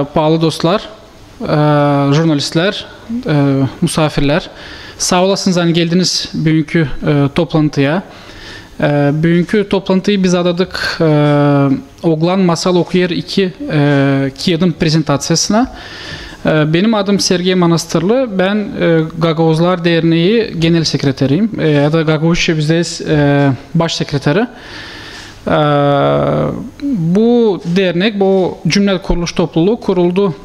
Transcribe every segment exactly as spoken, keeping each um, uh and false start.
E, paalı dostlar, e, jurnalistlär, e, musaafirlär. Saa olasınız, ani geldiniz büünkü, e, toplantıya. E, büünkü toplantıyı biz adadık, e, Oglan masal okuyêr iki, e, kiyadın prezentaţiyasına. E, benim adım Sergey Manastırlı. Bän, e, Gagauzlar derneyi genel sekreteriyim. E, ya da gagauzça bizdä, e, baş sekreteri. E, bu dernek, bu cümlä kuruluş topluluu kuruldu,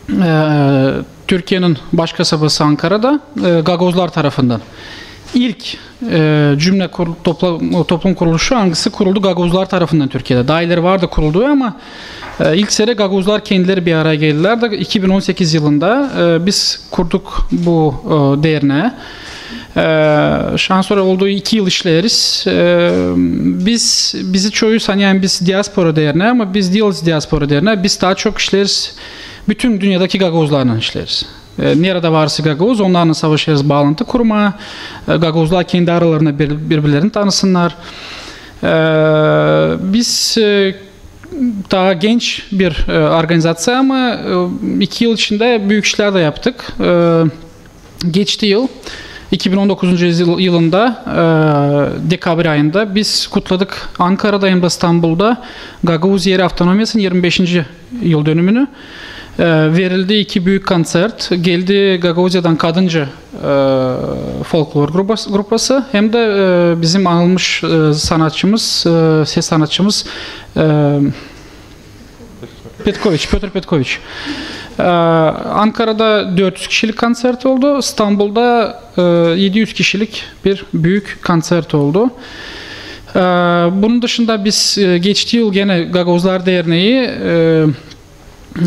e, Türkiyenin baş kasabası Ankarada, e, gagauzlar tarafından. İlk, e, cümlä kur-, topla-, toplum kuruluşu, angısı kuruldu gagauzlar tarafından Türkiyedä. Taa ileri vardı kuruldu, ama, e, ilk sere gagauzlar kendileri bir araya geldilär da iki bin on sekiz yılında, e, biz kurduk bu, e, derneyi. E, şansora oldu, iki yıl işleeriz. E, biz, bizi çoyu sanêr, ani biz diaspora derneyi, ama biz diiliz diaspora derneyi. Biz taa çok işleeriz, bütün dünnedäki gagauzlarlan işleeriz. E, neredä varsa gagauz, onnarlan savaşêrız baalantı kurmaa. E, gagauzlar kendi aralarında bir-, biri-birlerini tanısınnar. E, biz, e, taa genç bir, e, organizaţiya, ama, e, iki yıl içindä büük işlär dä yaptık. E, geçti yıl, iki bin on dokuzuncu yıl-, yılında, e, dekabr ayında biz kutladık Ankarada hem dä İstanbulda Gagauz Yeri Avtonomiyasının irmi beşinci yıldönümünü. E, verildi iki büük konţert. Geldi Gagauziyadan kadınca, e, folklor grupası, grupası hem dä, e, bizim anılmış, e, sanatçımız, e, ses sanatçımız, e, Petkoviç, Pötr Petkoviç. E, Ankarada dört üz kişilik konţert oldu, İstanbulda, e, edi üz kişilik bir büük konţert oldu. E, bunun dışında biz, e, geçti yıl genä Gagauzlar derneyi, e,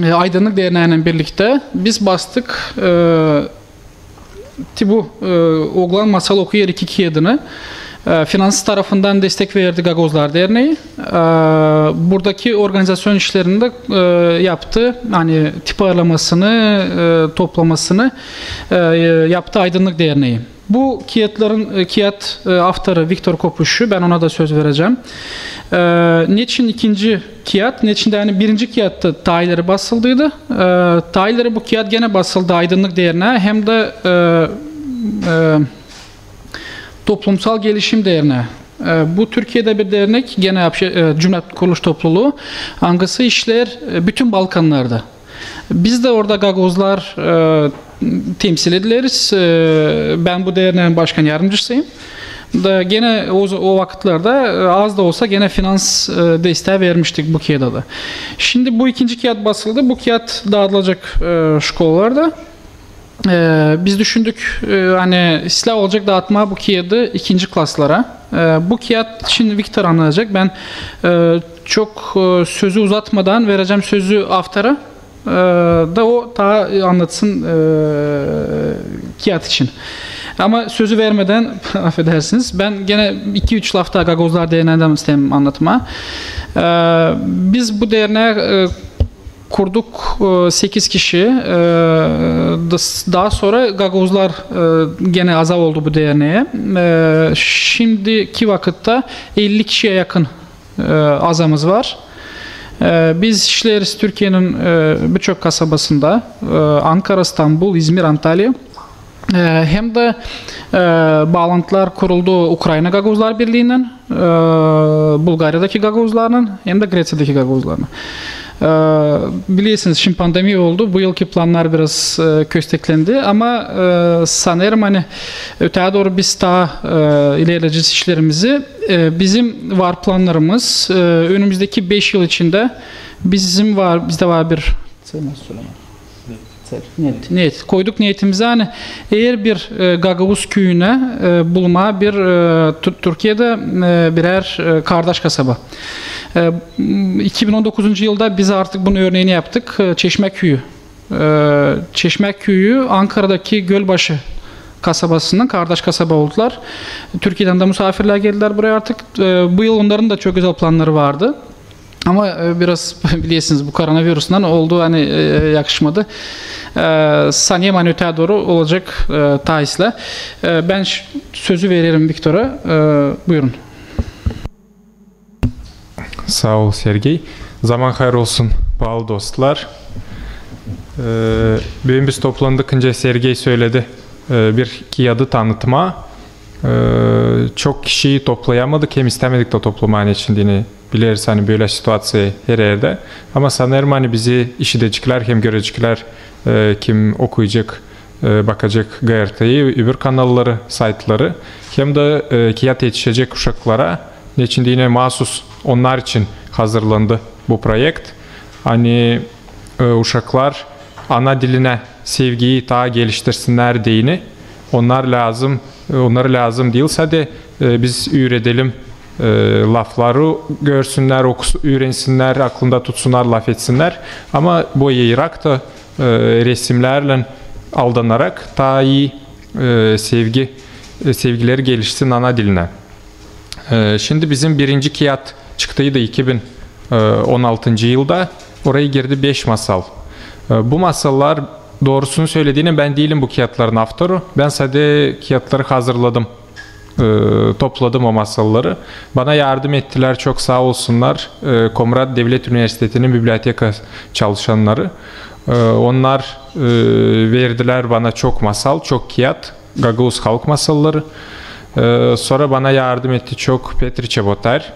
e, Aydınlık derneenän birliktä biz bastık, e, ti bu, e, Oglan masal okuyêr iki kiyadını. E, finans tarafından destek verdi Gagauzlar derneyi. E, buradaki organizaţiyon işlerini dä, e, yaptı. Ani tiparlamasını, e, toplamasını, e, yaptı Aydınlık derneyi. Bu kiyatların, e, kiyat, e, avtoru Viktor Kopuşçu, bän ona da söz verecäm. E, neçin ikinci kiyat, neçin dä ani birinci kiyat da taa ileri basıldıydı. E, taa ileri bu kiyat genä basıldı Aydınlık derneyi hem dä, e, e, Toplumsal Gelişim derneyi. E, bu Türkiyedä bir dernek, genä yapşe-, e, cümlä kuruluş topluluu, angısı işleer, e, bütün Balkannarda. Biz dä orada gagauzlar, e, temsil edileriz. E, bän bu derneyin başkan yardımcısıyım. Da genä o, o vakıtlarda, e, az da olsa genä finans, e, desteeyi vermiştik bu kiyada da. Şindi bu ikinci kiyat basıldı. Bu kiyat daadılacek, e, şkolalarda. E, biz düşündük, e, ani islää olacek daatmaa bu kiyadı ikinci klaslara. E, bu kiyat için Viktor annadacek. Bän, e, çok, e, sözü uzatmadan verecäm sözü avtora. E, da o taa annatsın, e, kiyat için. Ama sözü vermedän, afedersiniz, bän genä iki-üç laf taa Gagauzlar derneedän isteerim annatmaa. E, biz bu derneyi, e, kurduk, e, sekiz kişi. E, das-, daa sora gagauzlar, e, genä azaa oldu bu derneedä. E, şindiki vakıtta elli kişiyä yakın, e, azamız var. E, biz işleeriz Türkiyenin, e, birçok kasabasında, e, Ankara, İstanbul, İzmir, Antalya. E, hem dä, e, baalantılar kuruldu Ukrayna Gagauzlar Birliiyindän, e, Bulgariyadakı gagauzlarlan hem dä Greţiyadakı gagauzlarlan. E, bilersiniz, şindi pandemiya oldu, bu yılkı plannar biraz, e, kösteklendi, ama, e, sanêrım, ani ötää dooru biz taa, e, ilerledecez işlerimizi. E, bizim var plannarımız, e, önümüzdeki beş yıl içindä bizim var, bizdä var bir Neet. Neet. Koyduk neetimizi, ani eer bir, e, gagauz küüyünä, e, bulmaa bir, e, Tür-, Türkiyedä, e, birär, e, kardaş kasaba. E, m, iki bin on dokuzuncu yılda biz artık bunun örneeni yaptık. E, Çeşmä küüyü. E, Çeşmä küüyü Ankaradakı Gölbaşı kasabasından kardaş kasaba oldular. Türkiyedän dä musaafirlär geldilär buraya artık. E, bu yıl onnarın da çok gözäl plannarı vardı. Ama, e, biraz bilersiniz, bu koronavirustan oldu, ani, e, yakışmadı. E, sanêrım, ani ötää dooru olacek, e, taa islää. E, bän ş-, sözü vererim Viktora. E, buyurun. Saa ol, Sergey. Zaman hayır olsun, Paalı dostlar, e, büün biz toplandık, nicä Sergey söledi, e, bir kiyadı tanıtmaa. E, çok kişiyi toplayamadık, hem istämedik da toplamaa, neçin deyni bileriz, ani bölä situaţiya her erdä. Ama sanêrım, ani bizi işideceklär hem göreceklär, e, kim okuyacek, e, bakacek GRTyi, öbür kanalları, saytları, hem dä, e, kiyat etişecek uşaklara, neçin deyni maasuz onnar için hazırlandı bu proekt. Ani, e, uşaklar ana dilinä sevgiyi taa geliştirsinnär deyni, onnar lääzım, e, onnara lääzım diil sade, e, biz üüredelim, e, lafları görsünnär, okus-, üürensinnär, aklında tutsunnar, lafetsinnär. Ama boyayarak da, e, resimnärlän aldanarak taa ii, e, sevgi, e, sevgileri gelişsin ana dilinä. E, şindi bizim birinci kiyat çıktıydı iki bin on altıncı yılda. Oraya girdi beş masal. E, bu masallar, doorusunu sölediyni, bän diilim bu kiyatların avtoru. Bän sade kiyatları hazırladım, e, topladım o masalları. Bana yardım ettilär, çok saa olsunnar, e, Komrat Devlet Universitetinin biblioteka çalışannarı. E, onnar, e, verdilär bana çok masal, çok kiyat, gagauz halk masalları. E, sora bana yardım etti çok Petri Çebotar,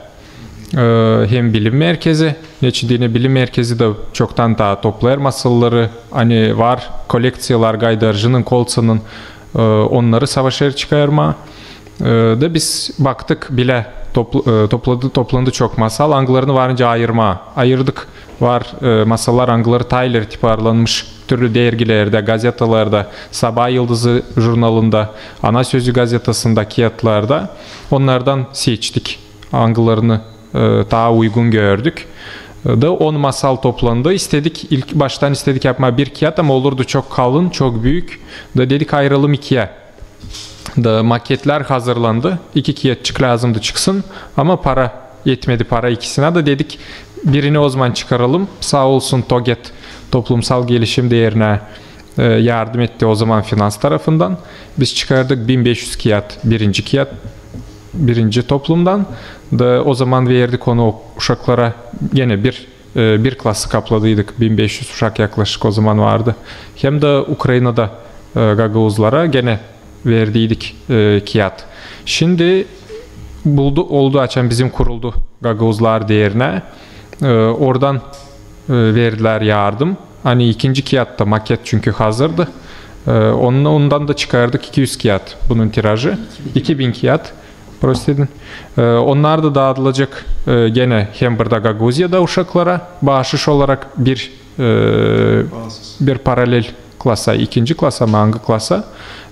e, hem bilim merkezi. Neçin deyni bilim merkezi dä çoktan taa toplêêr masalları, ani var kolekţiyalar Gaydarcının, Kolţanın, e, onnarı savaşêr çıkarmaa. E, da biz baktık, bilä topl-, e, topladı, toplandı çok masal, angılarını var nicä ayırmaa. Ayırdık, var, e, masallar, angıları taa ileri tiparlanmış türlü dergilerdä, gazetalarda, Sabaa Yıldızı jurnalında, Ana Sözü gazetasında, kiyatlarda. Onnardan seçtik, angılarını, e, taa uygun gördük. E, da on masal toplandı. İstedik, ilk baştan istedik yapmaa bir kiyat, ama olurdu çok kalın, çok büük. Da dedik, ayıralım ikiyä. Da maketlär hazırlandı. İki kiyatçık lääzımdı çıksın. Ama para etmedi, para ikisinä. Da dedik, birini ozaman çıkaralım. Saa olsun TOGET, Toplumsal Gelişim Derneyi, e, yardım etti ozaman finans tarafından. Biz çıkardık bin beş üz kiyat, birinci kiyat, birinci toplumdan. Da ozaman verdik onu uşaklara, genä bir e, bir klası kapladıydık, bin beş üz uşak yaklaşık ozaman vardı. Hem dä Ukraynada, e, gagauzlara genä verdiydik, e, kiyat. Şindi buldu, oldu, açan bizim kuruldu Gagauzlar Derneyi. E, oradan, e, verdilär yardım. Ani ikinci kiyat ta maket çünkü hazırdı. E, ondan, ondan da çıkardık iki üz kiyat bunun tirajı. İki bin kiyat. Prost edin. E, onnar da daadılacek, e, genä hem burada Gagauziyada uşaklara baaşış olarak bir, e, bir paralel klasa, ikinci klasa mı, angı klasa,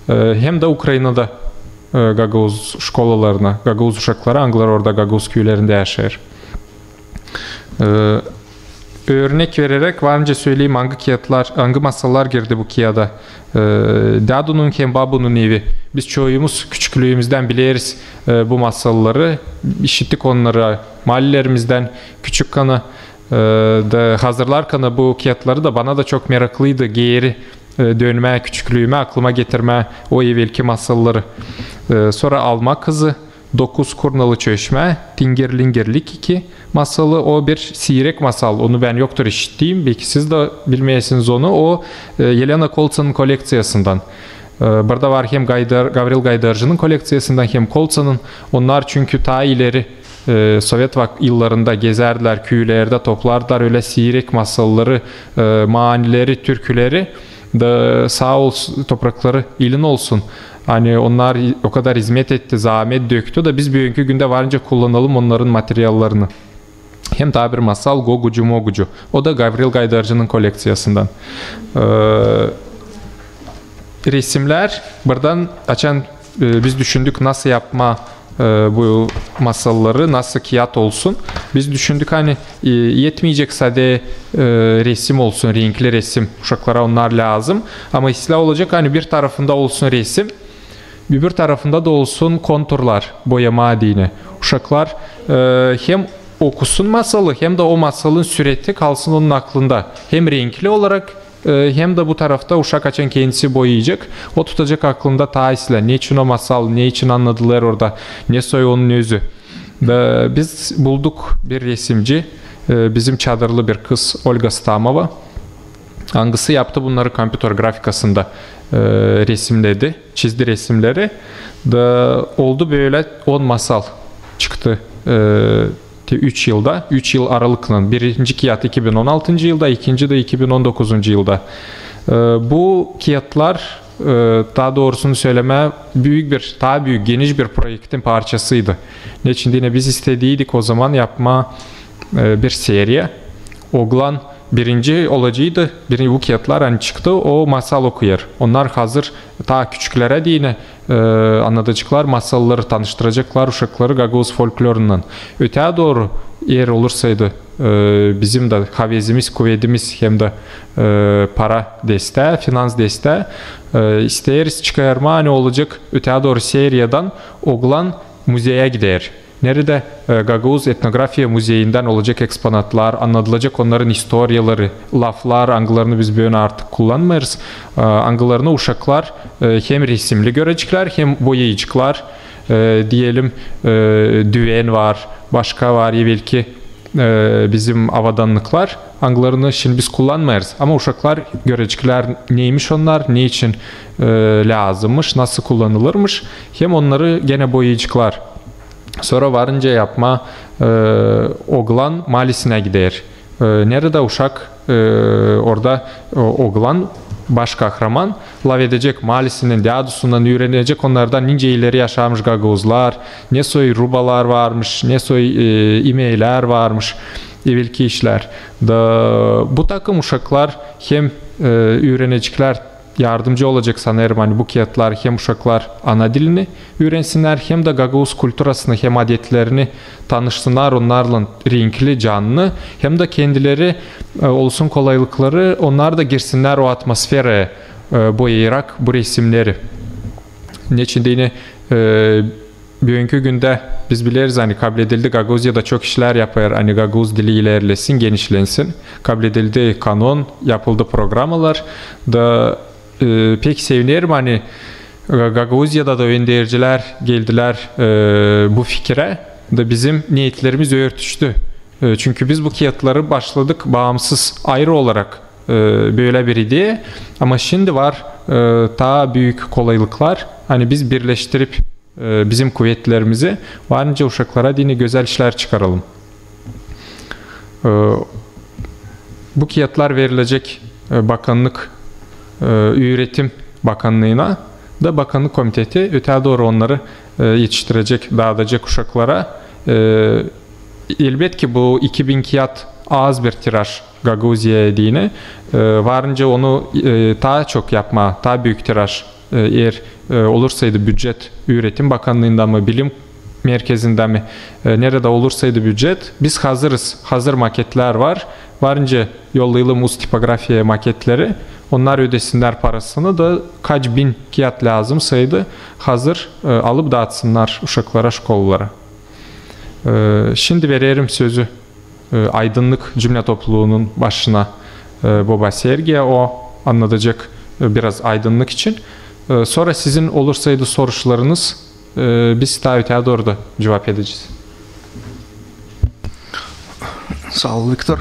e, hem dä Ukraynada, e, gagauz şkolalarına, gagauz uşaklara, angıları orada gagauz küülerindä yaşêêr. E, örnek vereräk var nicä söleyim, angı kiyatlar, angı masallar girdi bu kiyada. E, Dädunun hem Babunun evi. Biz çoyumuz küçüklüümüzdän bileriz, e, bu masalları. İşittik onnarı maallerimizdän, küçükkana. E, da hazırlarkana bu kiyatları da bana da çok meraklıydı geeri, e, dönmää küçüklüümä, aklıma getirmää o evelki masalları. E, sora Alma kızı, Dokuz kurnalı çöşmä, Tingir-lingirlik iki masalı, o bir siirek masal, onu bän yoktur işittiim, beki siz dä bilmeersiniz onu, o, e, Elena Kolţanın kolekţiyasından. E, burada var hem Gaydar, Gavril Gaydarcının kolekţiyasından, hem Kolţanın, onnar çünkü taa ileri, e, sovet vak-, yıllarında gezärdilär, küülerdä toplardılar ölä siirek masalları, e, maanileri, türküleri. Da saa olsun, toprakları ilin olsun. Ani onnar i-, o kadar izmet etti, zaamet döktü da biz büünkü gündä var nicä kullanalım onnarın materiallarını. Hem taa bir masal Gogucu-mogucu. O da Gavril Gaydarcının kolekţiyasından. E, resimnär, buradan açan, e, biz düşündük, nasıl yapmaa e, bu masalları, nasıl kiyat olsun. Biz düşündük, ani, e, etmeyecek sade, e, resim olsun, renkli resim. Uşaklara onnar lääzım. Ama islää olacek, ani bir tarafında olsun resim, öbür tarafında da olsun konturlar, boyamaa deyni. Uşaklar, e, hem okusun masalı, hem dä o masalın süreti kalsın onun aklında. Hem renkli olarak, e, hem dä bu tarafta uşak açan kendisi boyayacek, o tutacek aklında taa islää, neçin o masal, neçin annadılêr orada, ne soy onun özü. Da biz bulduk bir resimci, e, bizim çadırlı bir kız, Olga Stamova. Angısı yaptı bunnarı kompüter grafikasında, e, resimledi, çizdi resimleri. Da oldu bölä on masal çıktı, e, te üç yılda, üç yıl aralıklan. Birinci kiyat iki bin on altıncı yılda, ikinci dä iki bin on dokuzuncu yılda. E, bu kiyatlar, e, taa doorusunu sölemää, büük bir, taa büük, geniş bir proektin parçasıydı. Neçin deyni biz istediydik ozaman yapmaa, e, bir seriya. Oglan birinci olaceydı, birinci bu kiyatlar, ani çıktı, o masal okuyêr. Onnar hazır taa küçüklerä deyni, e, annadaceklar masalları, tanıştıraceklar uşakları gagauz folklorunnan. Ötää dooru, eer olursaydı, e, bizim dä havezimiz, kuvedimiz hem dä, e, para destää, finans destää, e, isteeriz çıkarmaa, ani olacek ötää dooru seriyadan Oglan muzeyä gider. Neredä, e, Gagauz etnografiya muzeyindän olacek eksponatlar, annadılacek onnarın istoriyaları, laflar, angılarını biz büün artık kullanmêêrız, e, angılarını uşaklar, e, hem resimli göreceklär, hem boyayaceklar, e, deyelim, e, düven var, başka var, evelki, e, bizim avedannıklar, angılarını şindi biz kullanmêêrız. Ama uşaklar göreceklär, neymiş onnar, ne için, e, lääzımmış, nasıl kullanılırmış, hem onnarı genä boyayaceklar. Sora varınca yapmaa, e, Oglan malisinä gider. E, neredä uşak, e, orada, e, Oglan, baş kahraman, lafedecek malisinin dädusunnan, üürenecek onnardan, nicä ileri yaşarmış gagauzlar, ne soy rubalar varmış, ne soy, e, imeklär varmış, evelki işlär. Da bu takım uşaklar hem, e, üüreneceklär, yardımcı olacek sanêrım, ani bu kiyatlar hem uşaklar ana dilini üürensinnär, hem dä gagauz kulturasını hem adetlerini tanışsınnar onnarlan renkli, canlı, hem dä kendileri, e, olsun kolaylıkları, onnar da girsinnär o atmosferaya, e, boyayarak bu resimleri. Neçin deyni, e, büünkü gündä biz bileriz, ani kabledildi, Gagauziyada çok işlär yapêr, ani gagauz dili ilerlesin, genişlensin. Kabledildi kanon, yapıldı programalar da, e, pek sevinerim, ani Ga-, Gagauziyada da öndercilär geldilär, e, bu fikirä. Da bizim neetlerimiz örtüştü. E, çünkü biz bu kiyatları başladık baamsız, ayırı olarak, e, bölä bir ideya. Ama şindi var, e, taa büük kolaylıklar. Ani biz birleştirip, e, bizim kuvetlerimizi, varınca uşaklara deyni gözäl işlär çıkaralım. E, bu kiyatlar verilecek, e, bakannık, e, üüretim bakannıına da bakannık komiteti ötää dooru onnarı, e, etiştirecek, daadacek uşaklara. E, elbetki, bu iki bin kiyat az bir tiraj Gagauziyaya deyni. E, varınca onu, e, taa çok yapmaa, taa büük tiraj, e, eer, e, olursaydı bücet üüretim bakannıında mı, bilim merkezindä mi, e, neredä olursaydı bücet, biz hazırız, hazır maketlär var. Varınca yollayalım Usttipografiya maketleri. Onnar ödesinnär parasını da, kaç bin kiyat lääzımsaydı, hazır, e, alıp daatsınnar uşaklara, şkolalara. E, şindi vererim sözü, e, Aydınlık cümlä toplumunun başına, e, Boba Sergiyä. O annadacek, e, biraz Aydınlık için. E, sora sizin olursaydı soruşlarınız, e, biz taa ötää dooru da cuvap edecez. Saa ol, Viktor.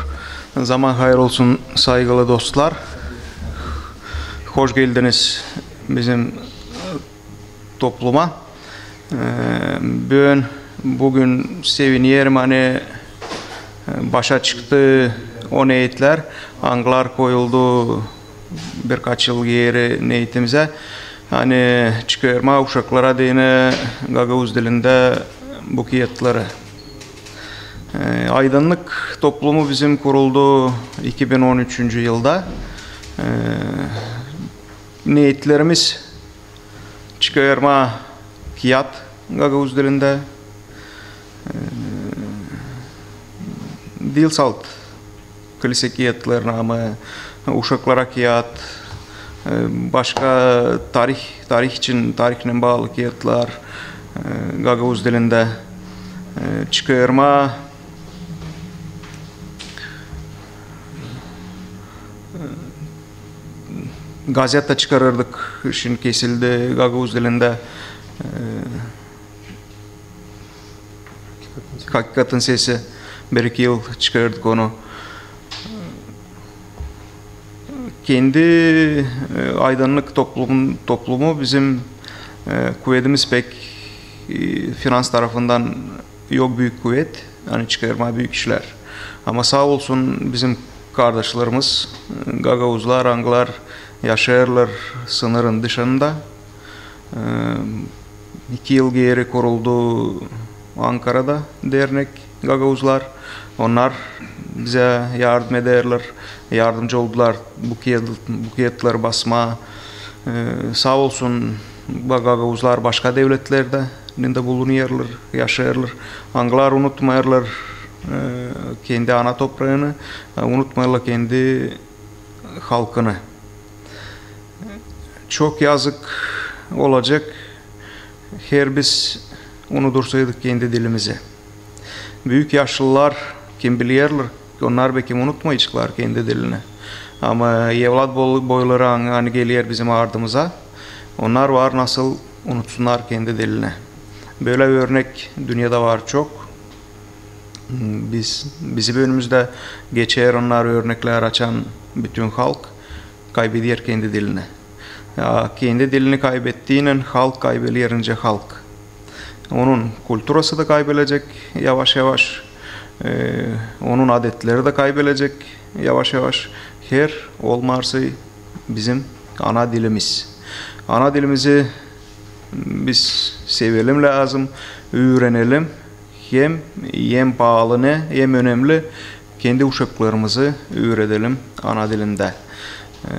Zaman hayır olsun, saygılı dostlar. Hoş geldiniz bizim, e, topluma. E, büün, büün sevinerim, ani, e, başa çıktı o neetlär, angılar koyuldu birkaç yıl geeri neetimizä, ani çıkarmaa uşaklara deyni gagauz dilindä bu kiyatları. E, Aydınlık toplumu bizim kuruldu iki bin on üçüncü yılda. E, neetlerimiz çıkarmaa kiyat gagauz dilindä. E, diil salt klise kiyatlarını, ama uşaklara kiyat, e, başka tarih, tarih için, tarihnän baalı kiyatlar, e, gagauz dilindä, e, çıkarmaa. E, gazeta çıkarırdık, şindi kesildi, gagauz dilindä. E, Hakikatin sesi, bir-iki yıl çıkardık onu. Kendi, e, aydannık toplum-, toplumu bizim, e, kuvedimiz pek, e, finans tarafından yok büük kuvet, ani çıkarmaa büük işlär. Ama saa olsun bizim kardaşlarımız, e, gagauzlar, angılar yaşêêrlar sınırın dışında. E, iki yıl geeri kuruldu Ankarada dernek gagauzlar. Onnar bizä yardım ederlär, yardımcı oldular bu kiyat-, bu kiyatları basmaa. E, saa olsun, ba-, gagauzlar başka devletlerdä, nindä bulunêrlar, yaşêêrlar. Angılar unutmêêrlar, e, kendi ana topraanı, e, unutmêêrlar kendi halkını. Çok yazık olacek, her biz unudursaydık kendi dilimizi. Büük yaşlılar, kim bilerlär, onnar bekim unutmayaceklar kendi dilini. Ama evlat boy-, boyları, ani, ani geler bizim ardımıza, onnar var nasıl unutsunnar kendi dilini. Bölä örnek dünnedä var çok. Biz, bizim önümüzdä geçer onnar örneklär, açan bütün halk kaybeder kendi dilini. Ya, kendi dilini kaybettiynän halk kaybeder nicä halk. Onun kulturası da kaybelecek yavaş-yavaş, e, onun adetleri dä kaybelecek yavaş-yavaş. Her olmarsay bizim ana dilimiz. Ana dilimizi biz sevelim lääzım, üürenelim. Hem, hem paalı ne, hem önemli, kendi uşaklarımızı üüredelim ana dilindä. E,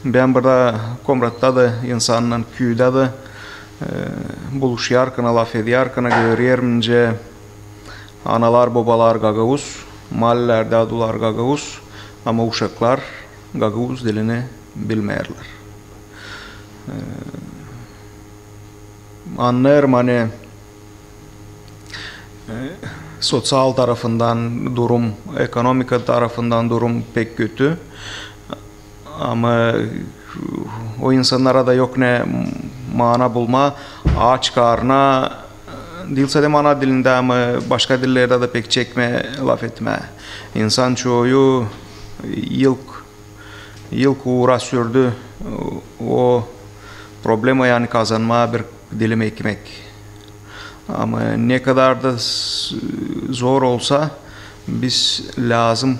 bän burada Komratta da insannan, küüdä dä, e, buluşarkana, lafedärkana görerim, nicä analar, bobalar gagauz, maallelär, dädular gagauz, ama uşaklar gagauz dilini bilmeerlär. E, annêêrım, ani e, soţial tarafından durum, ekonomika tarafından durum pek kötü. Ama o insannara da yok ne maana bulmaa, aç karnına, diil sade ana dilindä, ama başka dillerdä dä pek çekmää lafetmää. İnsan çoyu ilk ilk uura sürdü o problema, ani kazanmaa bir dilim ekmek. Ama ne kadar da s-, zor olsa, biz lääzım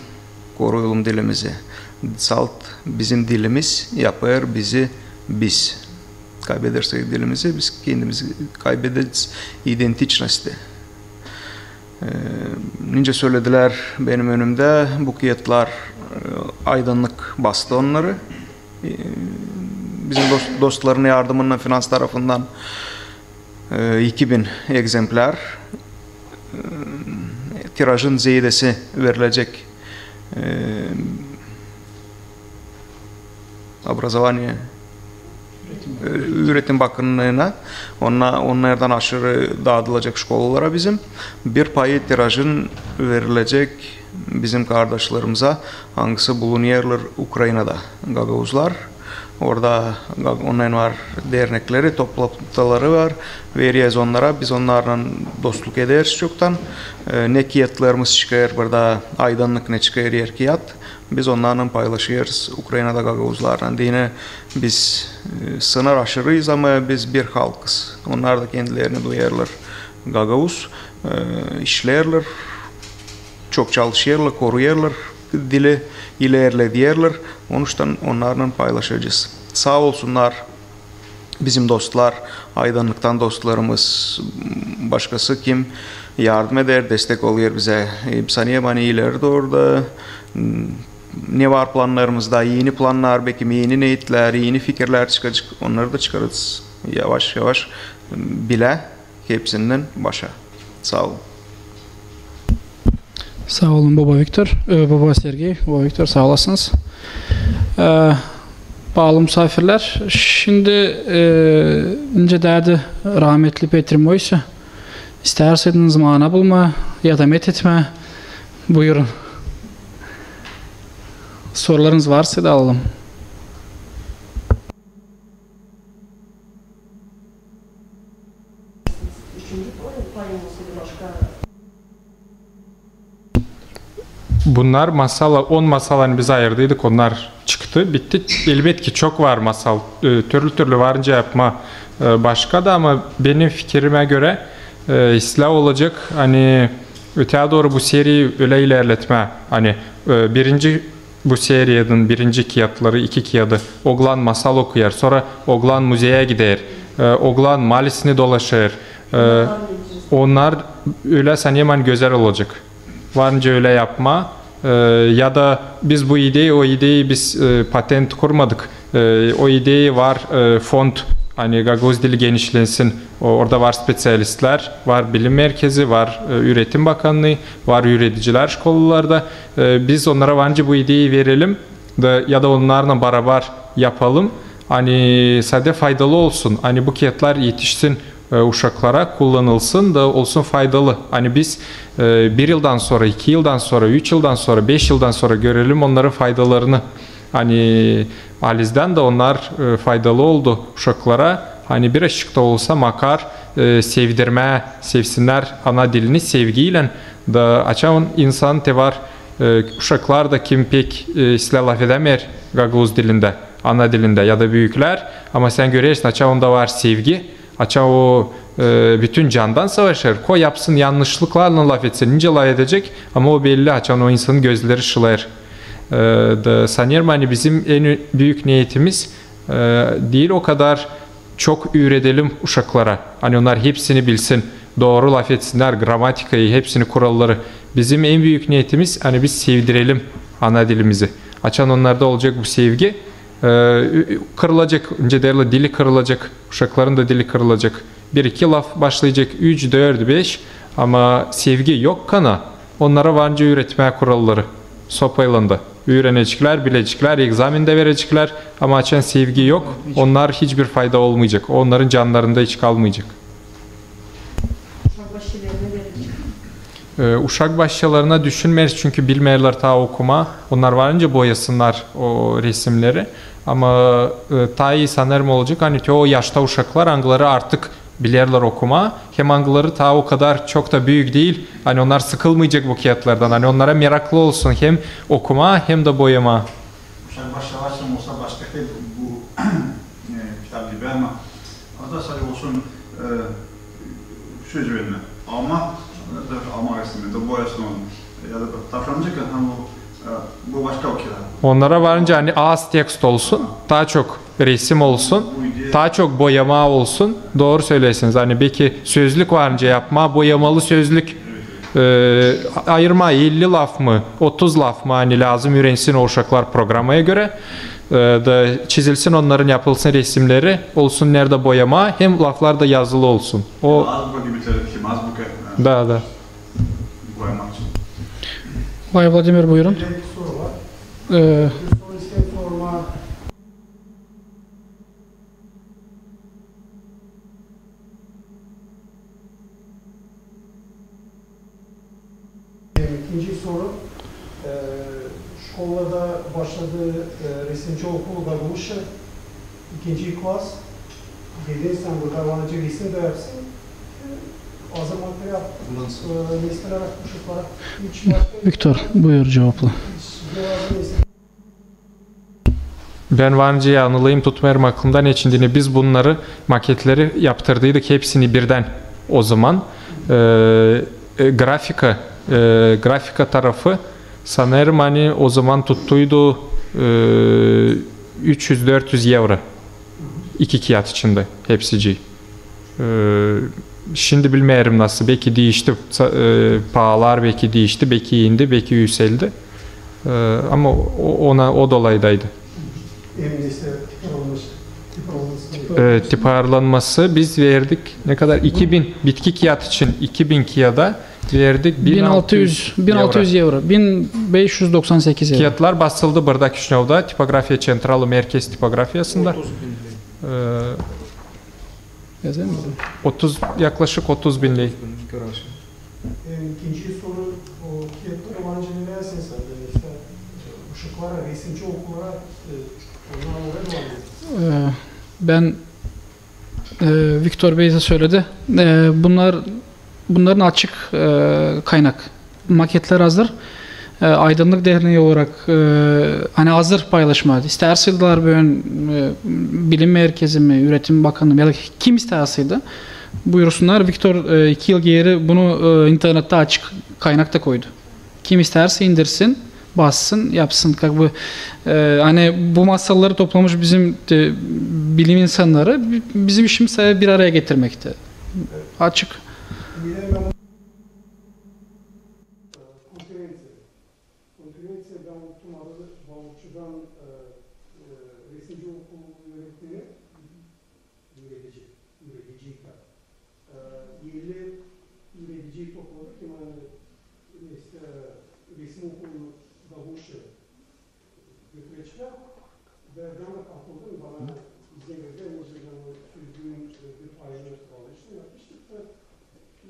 koruyalım dilimizi. Salt bizim dilimiz yapêr bizi biz. Kaybedersek dilimizi, biz kendimizi kaybederiz, identičnosti. E, nicä söledilär benim önümdä, bu kiyatlar, e, aydannık bastı onnarı. E, bizim dost-, dostların yardımınnan finans tarafından, e, iki bin egzemplär, e, tirajın zeedesi verilecek, e, образование, e, üüretim bakımından, onna-, onnardan aşırı daadılacek şkolalara bizim. Bir payı tirajın verilecek bizim kardaşlarımıza, angısı bulunêrlar Ukrainada, gagauzlar. Orada ga-, onnarın var dernekleri, toplantıları var. Vereriz onnara, biz onnarlan dostluk ederiz çoktan. E, ne kiyatlarımız çıkêr burada, aydannık ne çıkêr, er kiyat. Biz onnarlan paylaşêrız, Ukrainada gagauzlarlan. Deyni biz, e, sınır aşırıyız, ama biz bir halkız. Onnar da kendilerini duyêrlar gagauz, e, işleerlär, çok çalışêrlar, koruyêrlar dili, ilerledêrlär. Onuştan onnarlan paylaşacez. Saa olsunnar bizim dostlar, aydannıktan dostlarımız, başkası kim yardım eder, destek olêr bizä. E, sanêrım, ani ileri dooru da, m, ne var plannarımızda, eni plannar, bekim eni neetlär, eni fikirlär çıkacek, onnarı da çıkarêrız yavaş-yavaş, m, bilä hepsindän başa. Saa olun. Saa olun, baba Viktor, e, baba Sergey, baba Viktor, saa olasınız. E, paalı musaafirlär, şindi, e, nicä därdi rahmetli Petri Moyse, istärsinnez maana bulmaa ya da met etmää, buyurun. Sorularınız varsa da alalım. Üçüncü poemasıydı başka. Bunnar masal, on masal, ani biz ayırdıydık, onnar çıktı, bitti. Elbetki, çok var masal, e, türlü-türlü var nicä yapmaa, e, başka da, ama benim fikirimä görä, e, islää olacek, ani öteyä dooru bu seriyi ölä ilerletmää. Ani, e, birinci bu seriyanın birinci kiyatları, iki kiyadı, oglan masal okuyêr, sora oglan muzeyä gider, e, oglan malisini dolaşêr. E, onnar ölä sanêrım, ani gözäl olacek. Var nicä ölä yapmaa, e, ya da biz bu ideyi, o ideyi biz, e, patent kurmadık. E, o ideyi var, e, fond, ani gagauz dili genişlensin. O, orada var speţialistlär, var bilim merkezi, var, e, üretim bakannıı, var üüredicilär şkolalarda. E, biz onnara var nicä bu ideyi verelim da, ya da onnarlan barabar yapalım. Ani sade faydalı olsun, ani bu kiyatlar etişsin, e, uşaklara, kullanılsın da olsun faydalı. Ani biz, e, bir yıldan sora, iki yıldan sora, üç yıldan sora, beş yıldan sora görelim onnarın faydalarını. Ani halizdän dä onnar, e, faydalı oldu uşaklara. Ani birazçık ta olsa makar, e, sevdirmää, sevsinnär ana dilini sevgiylän. Da açan insan te var, e, uşaklar da, kim pek, e, islää lafedämeer gagauz dilindä, ana dilindä ya da büüklär. Ama sän görersin, açan onda var sevgi, açan o, e, bütün candan savaşêr, koy yapsın, yannışlıklarlan lafetsin, nicä lafedecek, ama o belli, açan o insanın gözleri ışılêêr. E, da sanêrım, ani bizim en büük neetimiz, e, diil o kadar çok üüredelim uşaklara, ani onnar hepsini bilsin, dooru lafetsinnär, gramatikayı, hepsini, kuralları. Bizim en büük neetimiz, ani biz sevdirelim ana dilimizi. Açan onnarda olacek bu sevgi, e, ü-, ü-, kırılacek, nicä deerlär, dili kırılacek, uşakların da dili kırılacek. Bir-iki laf başlayacek, üç, dört, beş, ama sevgi yokkana, onnara var nicä üüretmää kuralları sopaylan da. Üüreneceklär, bileceklär, egzamin dä vereceklär, ama açan sevgi yok, onnar hiçbir fayda olmayacek, onnarın cannarında hiç kalmayacek. Uşak başçalarına düşünmeeriz, çünkü bilmeerlär taa okumaa. Onnar var nicä boyasınnar o resimneri. Ama, e, taa ii sanêrım olacek, ani te o yaşta uşaklar, angıları artık bilerlär okumaa, hem angıları taa o kadar çok ta büük diil, ani onnar sıkılmayacek bu kiyatlardan, ani onnara meraklı olsun hem okumaa, hem dä boyamaa. Uşak başçaları için olsa başka hep bu, e, kitap gibi, ama o da sade olsun, e, söz vermää. Almaa, e, almaa resimini da boyasın onu. Ya da tavşancık, ama bu, e, bu başka bir kitap. Onnara var nicä, ani az tekst olsun, taa çok resim olsun, taa çok boyamaa olsun. Dooru söleersiniz. Ani beki sözlük var nicä yapmaa, boyamalı sözlük. E, ayırmaa elli laf mı, otuz laf mı, ani lääzım üürensin o uşaklar programaya görä. E, da çizilsin onnarın, yapılsın resimneri, olsun neredä boyamaa, hem laflar da yazılı olsun. O azbuka gibi, tabii ki, azbuka, e, da, da. Boyamak için. Bay Vladimir, buyurun. Bir soru var. E, bir soru isteerim sormaa. İkinci soru, e, şkolada başladı, e, resimci okulu gagauzça, ikinci klas. Dedin sän, burada var nicä resim dä yapsın. E, hazır material. E, nesnelär, uşaklara. Hiç başka Viktor, buyur cuvapla. Hiç lazım nesne- Bän var nicä yanılayım, tutmêêrım aklımda, neçin deyni biz bunnarı, maketleri yaptırdıydık hepsini birdän o zaman. E, e, grafika, e, grafika tarafı, sanêrım, ani o zaman tuttuydu, e, üç üz, dört üz evro. İki kiyat içindä hepsicii. E, şindi bilmeerim nasıl, beki diişti, sa-, e, paalar beki diişti, beki indi, beki üüseldi. E, ama o, ona, o dolaydaydı. Hem nesä tiparlanması, tiparlanması. E, tiparlanması biz verdik ne kadar? İki bin, bitki kiyat için iki bin kiyada verdik bin altı üz, bin altı üz evro. Bin altı üz evro. Bin beş üz doksan sekiz evro. Kiyatlar basıldı burada, Kişinövda, tipografiya, Çentralı merkez tipografiyasında. Otuz bin ley. E, Yazayım mı? Otuz, yaklaşık otuz bin ley. Görersin. E, ikinci soru, o kiyatları var nicä neredä sende, işte, uşaklara, resimci okulara, e, onnar oraya mı? E, bän, e, Viktor bey dä söledi. E, bunnar, bunnarın açık, e, kaynak. Maketler hazır. e, Aydınlık Derneği olarak, e, ani hazır paylaşmaa istärseydiler, bölä, e, bilim merkezi mi, üretim bakanlığı mı, ya da kim istärseydi, buyursunnar. Viktor, e, iki yıl geeri bunu, e, internettä açık kaynakta koydu. Kim istärsä indirsin, bassın, yapsın. Как бы, e, ani bu masalları toplamış bizim, e, bilim insannarı, bi-, bizim işimiz sadä bir araya getirmekti. Açık. Konferenţiya, bän unuttum adını, Balıkçıdan, e, e, resimci okulu üüretmeni, üüredici, üürediciydi. E, elli üürediciyi topladı ki, ani, e, resim okulunu gagauzça götürecklär. Ve bän dä katıldım, bana izin verdilär, o zaman sürgün, e, bir ayını çalıştım, yapmıştık da,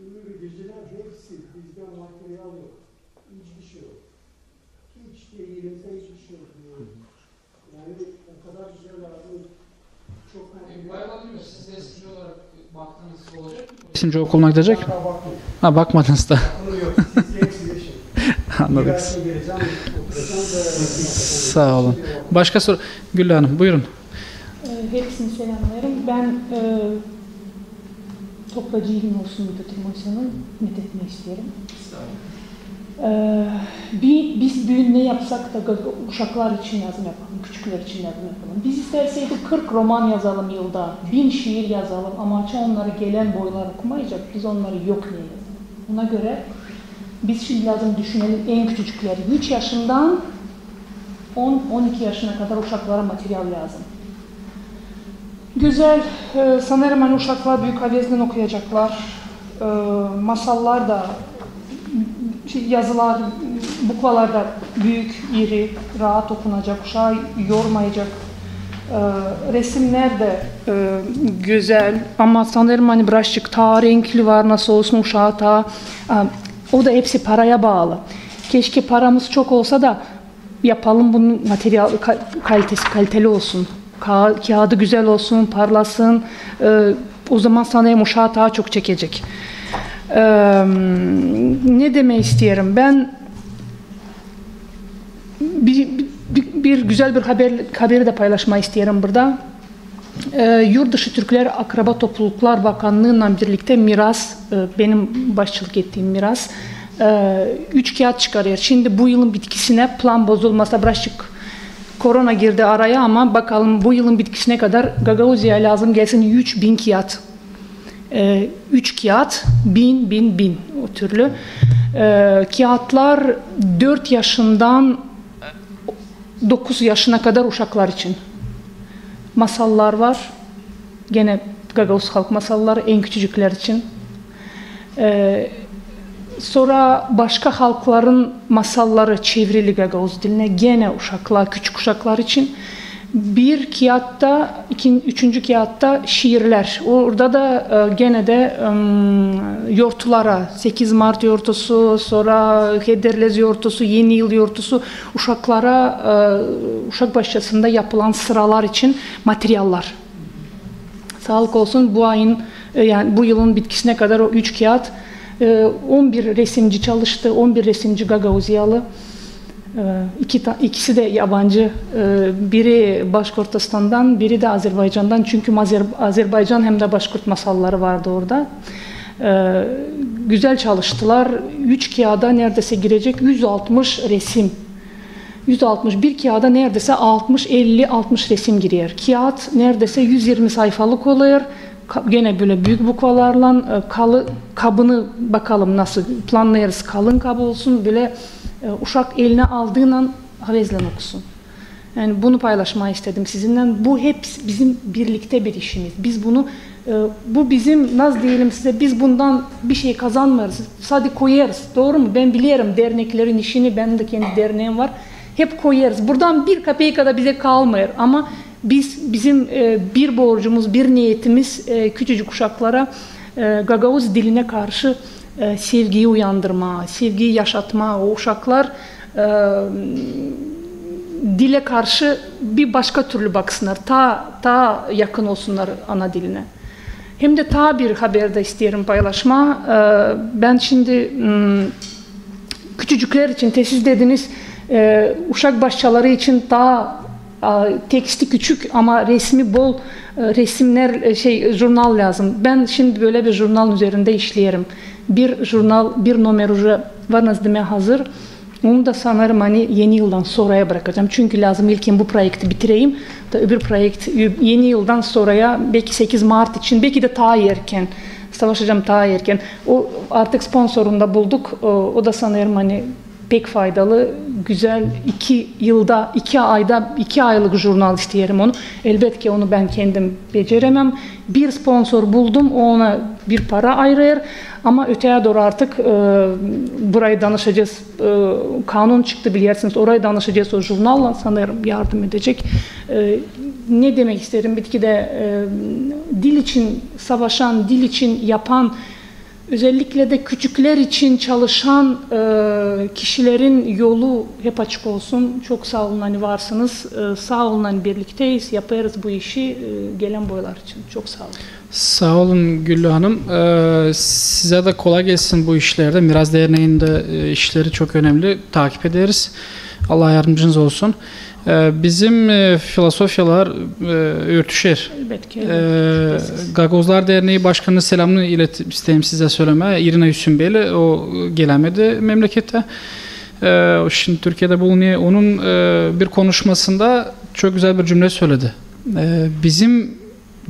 üüredicilär hepsi, bizdä material yok, hiçbir şey yok. Hiç de elimizdä hiçbir şey yok. Yani o kadar güzel lazım, çok material. Peki, Bay Vladimir, siz resimci olarak baktınız, olacak mı? Resimci okuluna gidecek mi? Daha bakmadım. Ha, bakmadınız da. Yok, siz hepsi yaşın. Anladık. Saa olun. Başka soru? Güllü Hanım, buyurun. E, hepsini selämleerim. Bän, e, toplacı ilim olsun, Viktor Moiseevnayı met etmää isteerim. E, bi-, biz büün ne yapsak da ga-, uşaklar için lääzım yapalım, küçüklär için lääzım yapalım. Biz istärseydik kırk roman yazalım yılda, bin şiir yazalım, ama açan onnarı gelän boylar okumayacak, biz onnarı yok ne yazalım. Ona görä biz şindi lääzım düşünelim en küçücükleri. Üç yaşından on, on iki yaşına kadar uşaklara material lääzım. Gözäl, e, sanêrım, ani uşaklar büük havezlän okuyaceklar. E, masallar da, şey, yazılar, bukvalar da büük, iri, raat okunacek, uşaa yormayacek. E, resimnär dä, e, gözäl, ama sanêrım, ani birazçık taa renkli var, nasıl olsun uşaa taa, a, o da hepsi paraya baalı. Keşke paramız çok olsa da yapalım bunun material, ka-, kalitesi, kaliteli olsun. Ka-, kiyaadı gözäl olsun, parlasın. E, o zaman sanêrım uşaa taa çok çekecek. E, ne demää isteerim? Bän bir, bir, bir gözäl bir haber, haberi dä paylaşmaa isteerim burada. E, Yurtdışı türklär akraba topluluklar bakannıınnan birliktä Miras, e, benim başçılık ettiim Miras, e, üç kiyat çıkarêr. Şindi bu yılın bitkisinä, plan bozulmasa, birazçık korona girdi araya, ama bakalım bu yılın bitkisinä kadar Gagauziya lääzım gelsin üç bin kiyat. E, üç kiyat, bin, bin, bin, o türlü. E, kiyatlar dört yaşından dokuz yaşına kadar uşaklar için. Masallar var. Genä gagauz halk masalları en küçücüklär için. E, sora başka halkların masalları çevrili gagauz dilinä, genä uşaklar, küçük uşaklar için. Bir kiyatta, ikin-, üçüncü kiyatta şiirlär. Orada da, e, genä dä, ım, yortulara, sekiz mart yortusu, sora Hederlez yortusu, Eni yıl yortusu, uşaklara, e, uşak başçasında yapılan sıralar için materiallar. Saalık olsun, bu ayın, e, yani bu yılın bitkisinä kadar o üç kiyat, e, on bir resimci çalıştı, on bir resimci gagauziyalı. E, iki ta-, ikisi dä yabancı, e, biri Başkortostandan, biri dä Azerbaycandan, çünkü Azer-, Azerbaycan hem dä başkurt masalları vardı orada. E, gözäl çalıştılar. Üç kiyada neredäsä girecek üz altmış resim. Üz altmış, bir kiyada neredäsä altmış, elli, altmış resim girer. Kiyat neredäsä üz irmi sayfalık olêr. Ka-, genä bölä büük bukvalarlan, e, kalı-, kabını bakalım nasıl plannêêrız, kalın kabı olsun, bölä, e, uşak elinä aldığınnan havezlän okusun. Yani bunu paylaşmaa istedim sizinnän. Bu hep bizim birliktä bir işimiz. Biz bunu, e, bu bizim, nasıl deyelim sizä, biz bundan bir şey kazanmêêrız. Sade koyêrız. Dooru mu? Bän bilerim derneklerin işini, benim dä kendi derneem var. Hep koyêrız. Buradan bir kapeyka da bizä kalmêêr. Ama biz, bizim, e, bir borcumuz, bir neetimiz, e, küçücük uşaklara, e, gagauz dilinä karşı, e, sevgiyi uyandırmaa, sevgiyi yaşatmaa. O uşaklar, e, dilä karşı bir başka türlü baksınnar, taa, taa yakın olsunnar ana dilinä. Hem dä taa bir haber dä isteerim paylaşmaa. E, bän şindi, m, küçücüklär için, te siz dediniz, e, uşak başçaları için taa, a, teksti küçük, ama resmi bol, e, resimnär, e, şey, jurnal lääzım. Bän şindi bölä bir jurnalın üzerindä işleerim. Bir jurnal, bir nomer uje var, nasıl demää, hazır. Onu da sanêrım, ani Eni yıldan soraya brakacam. Çünkü lääzım ilkin bu proekti bitireyim. Da öbür proekt ü-, Eni yıldan soraya, beki sekiz mart için, beki dä taa erkän. Savaşacam taa erkän. O artık sponsorunu da bulduk. O, o da sanêrım, ani pek faydalı, gözäl, iki yılda, iki ayda, iki aylık jurnal isteerim onu. Elbetki, onu bän kendim beceremem. Bir sponsor buldum, o ona bir para ayırêr. Ama öteyä dooru artık, e, burayı danışacez, e, kanun çıktı, bilersiniz, orayı danışacez, o jurnalla, sanêrım, yardım edecek. E, ne demek isteerim? Bitkidä, e, dil için savaşan, dil için yapan, özellikle dä küçüklär için çalışan, e, kişilerin yolu hep açık olsun. Çok saa olun, ani varsınız. E, saa olun, ani birlikteyiz, yapêrız bu işi, e, gelän boylar için. Çok saa olun. Saa olun, Güllü hanım. E, sizä dä kolay gelsin bu işlerdä. Miras derneyin dä, e, işleri çok önemli. Takip ederiz. Allah yardımcınız olsun. E, bizim, e, filosofiyalar, e, örtüşer. Elbetki, e, elbetki, şüphesiz. Gagozlar derneyi başkanının selamını ilet-, isteerim sizä sölemää. İrina Üsümbeli, o, e, gelämedi memleketä. E, o şindi Türkiyedä bulunêr. Onun, e, bir konuşmasında çok gözäl bir cümle söledi. E, bizim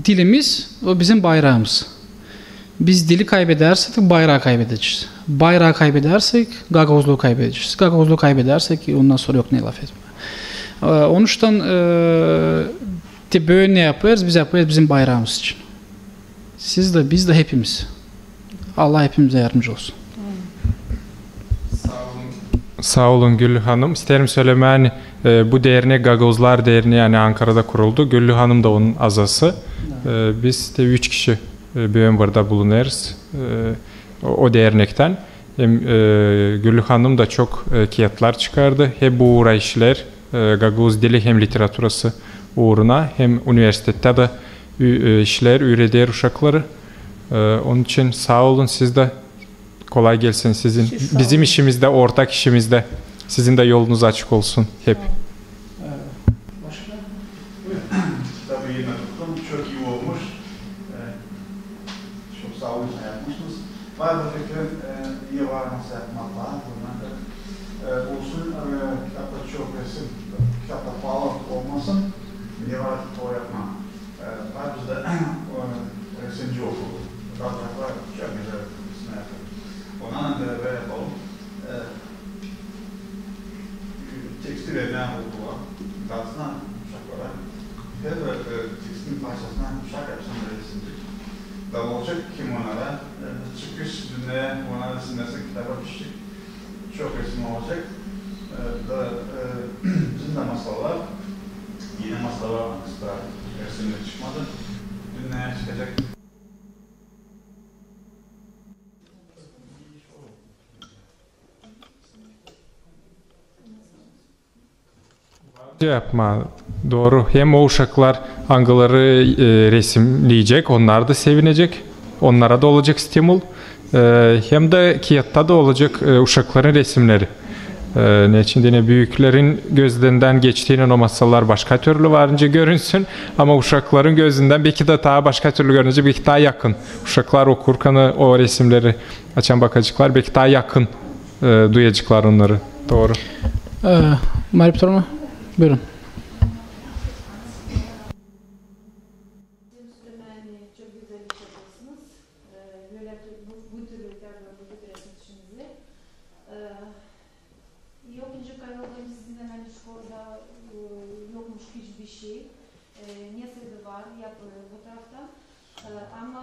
dilimiz, o bizim bayraamız. Biz dili kaybedärsek, bayraa kaybedecez. Bayraa kaybedärsek, gagauzluu kaybedecez. Gagauzluu kaybedärsek, ondan sora yok ne lafetmää. E, onuştan, e, te bölä ne yapêrız, biz yapêrız bizim bayraamız için. Siz dä, biz dä, hepimiz. Allah hepimizä yardımcı olsun. Saa olun, Güllü hanım. İsteerim sölemää, ani, e, bu dernek, Gagauzlar derneyi, ani Ankarada kuruldu. Güllü hanım da onun azası. E, biz dä üç kişi, e, büün burada bulunêrız, e, o, o dernektän. Hem, e, Güllü hanım da çok, e, kiyatlar çıkardı. Hep bu uura işleer, e, gagauz dili hem literaturası uuruna, hem universitettä dä ü-, e, işleer, üüreder uşakları. E, onun için saa olun, siz dä. Kolay gelsin sizin, bizim işimizdä, ortak işimizdä. Sizin dä yolunuz açık olsun hep. Sağ olun. Ee, başka? Buyurun. Kitabı yerine tuttum. Çok iyi olmuş. Ee, çok sağ olun, yapmışsınız. Var mı fikrin, e, ne var nasıl yapmak var? Bunlar da, e, olsun, e, kitapta çok resim, kitapta pahalı olmasın. Ne var o yapmak? E, var bizdä, e, resimci okulu. Uşaklar çok gözäl resimnär yapêr. Onunnan beraber yapalım. E, teksti vermää okula, daatsınnar uşaklara. Her bir, e, tekstin parçasına uşak yapsın resimcik. Da olacek kim onnara, e, çıkış dünneyä, onnar resimnär, kitaba düşecek. Çok resim olacek. E, da, e, bizim dä masallar, eni masallar var, resimnär çıkmadı. Dünneyä çıkacek. Yapmaa, dooru. Hem o uşaklar, angıları, e, resimleyecek, onnar da sevinecek. Onnara da olacek stimul. E, hem dä kiyatta da olacek, e, uşakların resimneri. E, neçin deyni, büüklän gözündän geçtiynän o masallar başka türlü varınca görünsün, ama uşakların gözündän beki dä taa başka türlü görünecek, beki taa yakın. Uşaklar okurkan o resimneri, açan bakaceklar, beki taa yakın, e, duyaceklar onnarı. Dooru. E, Mariya Petrovna, buyurun. Çok gözäl iş yapêrsınız. E, bölä bu, bu türlü, bu türlü işinizi. E, yok, nicä kayıldım sizinnän, ani şkolada, e, yokmuş hiçbir şey. E, nesä dä var, yapılêr bu tarafta. E, ama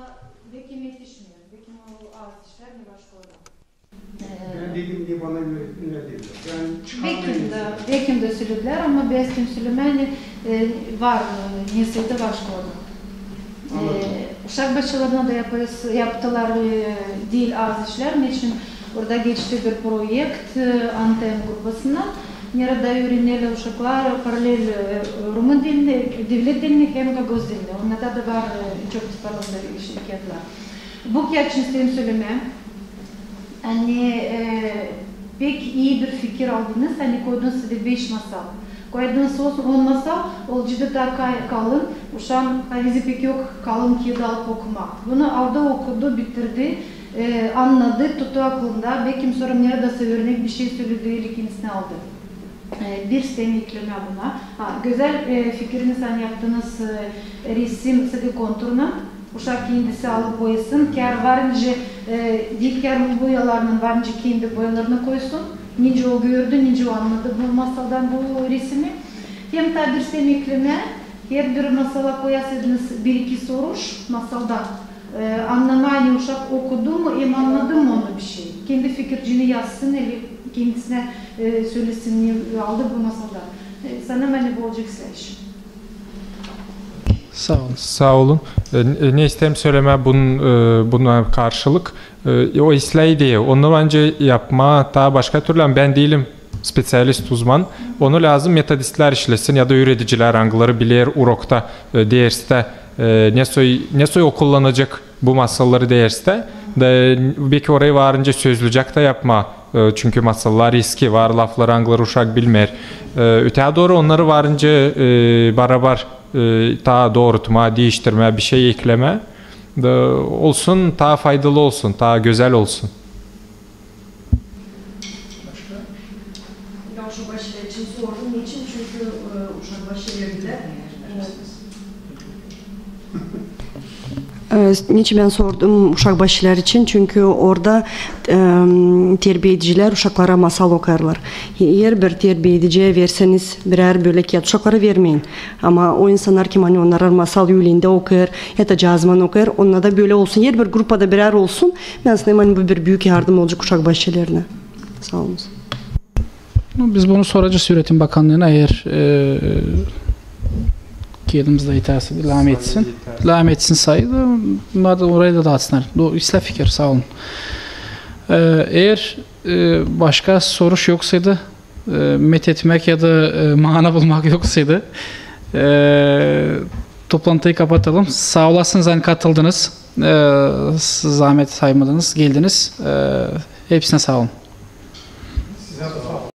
beki etişmeer, beki az işlär ne var şkolada. E, bän dedim, ne bana öğrettiler dediler. Beki dä, beki dä sölediler, ama bän isteerim sölemää, ani, e, var, e, nesä dä var şkolada. E, uşak başçalarına da yapıs-, yaptılar, e, diil az işlär. Neçin orada geçti bir proekt, e, Antem grupasına. Neredä üürenerlär uşaklar paralel, e, rumın dilini, devlet dilini hem gagauz dilini. Onnarda da var, e, çok parlak iş, kiyatlar. Bu kiyat için isteerim sölemää, ani, e, Pek ii bir fikir aldınız, ani koydunuz sade beş masal. Koydunuz olsun on masal, olacek taa ka-, kalın, uşaan, ani bizdä pek yok kalın kiyat alıp okumaa. Bunu aldı, okudu, bitirdi, e, annadı, tuttu aklında, bekim sora neredä sa örnek bir şey söledi, eli kendisinä aldı. E, bir isteerim eklemää buna. Ha, gözäl, e, fikiriniz, ani yaptınız, e, resim sade konturuna. Uşak kendisi alıp boyasın, kär var nicä, e, diil kär boyalarını, var nicä kendi boyalarını koysun. Nicä o gördü, nicä o annadı bu masaldan bu resimi. Hem taa bir isteerim eklemää, herbir masala koyasıydınız bir-iki soruş masaldan. E, annamaa, ani uşak okudu mu, hem annadı mı onu bir şey. Kendi fikirciini yazsın, eli kendisinä, e, sölesin, ne aldı bu masaldan. E, sanêrım, ani bu olacek islää iş. Saa olun. Saa olun. E, n-, e, ne isteerim sölemää bunun, e, buna karşılık. E, o islää ideya. Onu bence yapmaa taa başka türlü, ama bän diilim speţialist, uzman. Onu lääzım metodistlär işlesin ya da üüredicilär, angıları biler urokta, e, derstä, e, ne soy, ne soy okullanacek bu masalları derstä. Da, e, bekim orayı var nicä sözlücek tä yapmaa. E, çünkü masallar eski, var laflar, angıları uşak bilmeer. E, ötää dooru onnarı var nicä, e, barabar, e, taa doorutmaa, diiştirmää, bir şey eklemää. Da olsun, taa faydalı olsun, taa gözäl olsun. Başka? Bän uşak başçıları için sordum. Neçin? Çünkü, e, uşak başçıları verdilär. E, neçin bän sordum uşak başçıları için? Çünkü orada, e, terbiyedicilär uşaklara masal okuyarlar. Herbir terbiyediciyä verseniz birär bölä kiyat, uşaklara vermeyin. Ama o insannar, kim, ani onnar masal üüleendä okuyêr, ya da cazman okuyêr, onnarda bölä olsun. Herbir grupada birär olsun. Bän sanêrım, ani bu bir büük yardım olacek uşak başçılarına. Saa olun. Biz bunu soracez Üüretim Bakannıına, eer, e, kiyadımızda etärse, laam etsin. Laam etsin sayı da, bunnar da orayı da daatsınnar. Bu islää fikir, saa olun. E, eer, e, başka soruş yoksaydı, e, met etmäk ya da, e, maana bulmak yoksaydı, e, toplantıyı kapatalım. Saa olasınız, ani katıldınız. E, zaamet saymadınız, geldiniz. E, hepsinä saa olun.